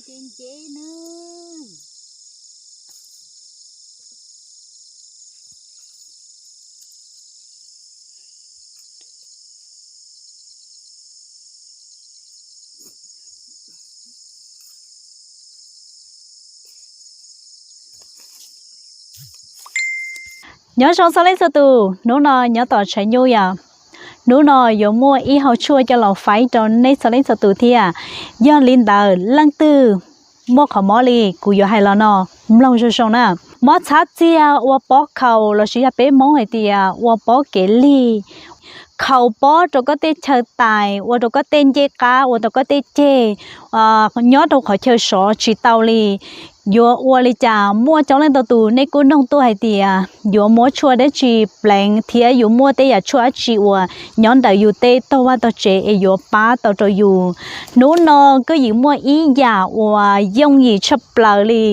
nce nce na. Nyob zoo txhua leej txhua tus, hnub no nyob tom Tshav Nyuj yom. Hnub no yuav muaj ib hau tshuaj coj los faib rau nej txhua leej txhua tus thiab. Yog li ntawd leej twg muaj qhov mob li kuv yuav hais los no, mloog zoo zoo na. Mob txhab txiag ua pob khaus lossis yog peb Hmoob hais tias ua pob kev lig, khaus pob rau koj tej chaw tais, ua rau koj tej ncej qab, ua rau koj tej ceg, nyob rau qhov chaw sov tsis tau li. Yuav ua li cas? Muaj coob leej ntau tus nej kuj noog tuaj hais tias yuav muab tshuaj dab tsi pleev thiab yuav muaj tej yam tshuaj dab tsi uas nyob ntawm yus tej tog vaj tog tsev es yuav pab tau rau yus. Hnub no koj yeej muaj ib yam uas yooj yim tshaj plaws li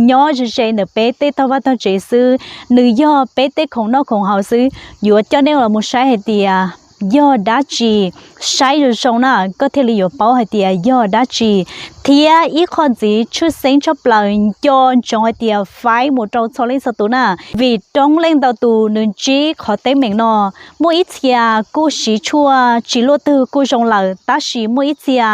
nyob ze ze ntawm peb tej tog vaj tog tsev xwb, nws yog peb tej khoom noj khoom haus xwb. Yuav coj nej los mus saib hais tias yog dab tsi, saib zoo zoo na koj thiaj li yuav paub hais tias yog dab tsi. Thiab ib qho ntxiv tshwj xeeb tshaj plaws nco ntsoov hais tias faib mus rau txhua leej txhua tus na, vim coob leej ntau tus nws ntsib qhov teeb meem no. Muaj ib txhia kuj siv tshuaj tsis luaj twg kuj zoo lawm, tab sis muaj ib txhia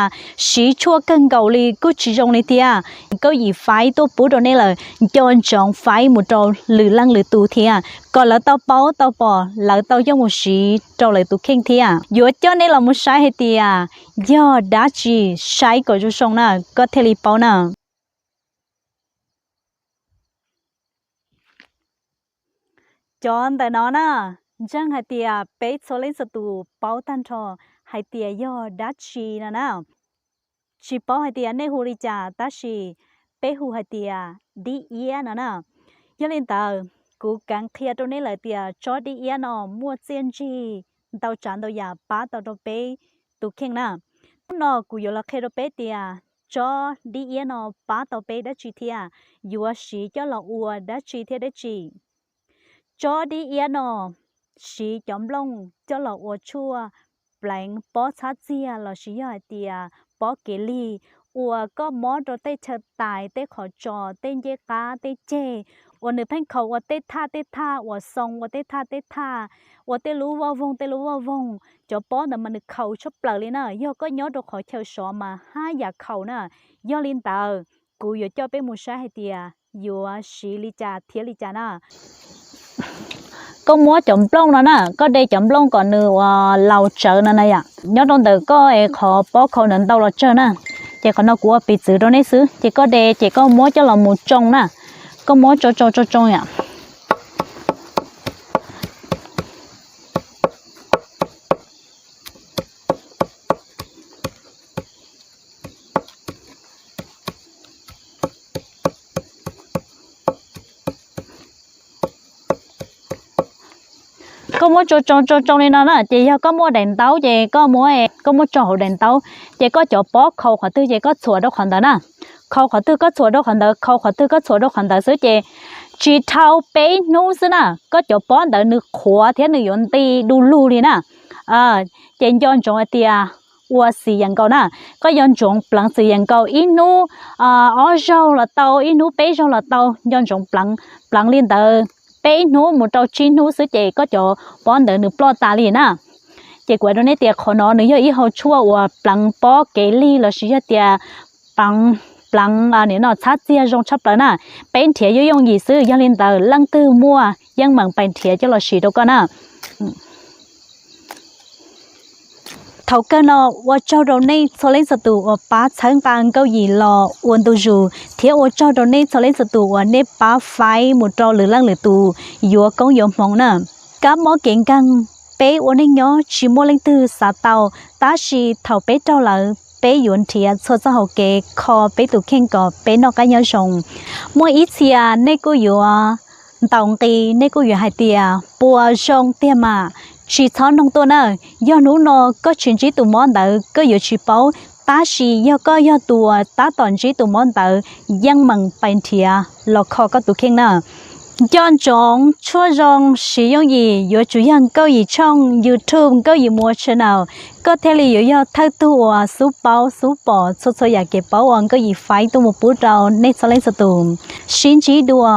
siv tshuaj kawg nkaus li kuj tsis zoo li thiab. Koj yeej faib tuaj pub rau nej lawm, nco ntsoov faib mus rau lwm leej lwm tus thiab, kom lawv tau paub tau pom lawv tau coj mus siv rau lawv tus kheej thiab. Yuav coj nej los mus saib hais tias yog dab tsi, saib kom zoo zoo na koj thiaj li paub na. Cov ntawm no na, ntseeg hais tias peb txhua leej txhua tus paub tag nrho hais tias yog dab tsi no na. Tsis paub hais tias nej hu li cas tab sis peb hu hais tias dib iab no na. Yog li ntawd, kuv kav qhia rau nej lawm tias tsob dib iab no muaj txiaj ntsig ntau tsav ntau yam pab tau rau peb tus kheej na. Hnub no kuv yuav los qhia rau peb tias tsob dib iab no pab tau peb dab tsi thiab yuav siv coj los ua dab tsi thiab dab tsi. Tsob dib iab no siv cov nplooj coj los ua tshuaj pleev pob txhab txiag lossis yog hais tias pob kev lig uas koj mob rau tej chaw tais, tej qhov tsos, tej ncej qab, tej ceg, uas nws pheej khaus ua tej thaj tej thaj, uas xoo ua tej thaj tej thaj, ua tej lub voj voog tej lub voj voog. Cov pob ntawd mas nws khaus tshaj plaws li na, yog koj nyob rau qhov chaw sov mas haj yam khaus na. Yog li ntawd, kuv yuav coj peb mus saib hais tias yuav siv li cas thiab li cas na. Koj muab cov nplooj no na, koj de cov nplooj kom nws ua laus tsawv no na yom, nyob rau ntawm koj es qhov pob khaus ntawd ntau los tsawg na. Ces qhov no kuv ua piv txwv rau nej xwb, ces koj de ces koj muab coj los mus tsoo na, koj muab tsoo tsoo tsoo tsoo yom. Koj muab tsoo tsoo tsoo tsoo li no na, ces yog koj muaj daim ntaub ces koj muab, koj muab tso hauv daim ntaub, ces koj cov pob khaus qhov twg ces koj txhuam rau qhov ntawd na. Khaus qhov twg koj txhuam rau qhov ntawd, khaus qhov twg koj txhuam rau qhov ntawd xwb ces tsis dhau peb hnub xwb na, koj cov pob ntawd nws qhuav thiab nws yuav nti du lug li na. Ces nco ntsoov hais tias ua xim yeem nkaus na, koj nco ntsoov pleev xim yeem nkaus, ib hnub ob zaug los tau, ib hnub peb zaug los tau, nco ntsoov pleev, pleev li ntawd peb hnub mus rau tsib hnub xwb ces koj cov pob ntawd nws ploj tas li na. Ces kuv hais rau nej tias qhov no nws yog ib hau tshuaj uas pleev pob kev lig lossis yog tias pleev, pleev nim no txhab txiag zoo tshaj plaws na. Peb nrhiav yooj yooj yim xwb, yog li ntawd leej twg muaj yeej meem pais nrhiav coj los siv rau koj na. Thaum kawg no ua tsaug rau nej txhua leej txhua tus uas pab txhawb nqa Nkauj Yim los ua ntu zus, thiab ua tsaug rau nej txhua leej txhua tus uas nej pab faib mus rau lwm leej lwm tus yuav koob yuav hmoov na. Kab mob kev nkeeg, peb ua neej nyob tsis muaj leej twg xav tau, tab sis thaum peb raug lawm, peb yuav nrhiav txhua txoj hauv kev kho peb tus kheej kom peb noj qab nyob zoo. Muaj ib txhia nej kuj yuav ntaus nqi, nej kuj yuav hais tias puas zoo tiag mas, tsis txhob noog tuaj na. Yog hnub no koj tsis ntsib tus mob ntawd koj yuav tsis paub, tab sis yog koj yog tus uas tab tom ntsib tus mob ntawd, yeej meem pais nrhiav los kho koj tus kheej na. Nco ntsoov, tshuaj zoo siv yooj yim yuav tsum yog Nkauj Yim tshooj YouTube, Nkauj Yim Muas Channel, koj thiaj li yuav yog thawj tug uas xub paub xub pom txhua txhua yam kev paub uas Nkauj Yim faib tuaj mus pub rau nej txhua leej txhua tus. Sib ntsib dua.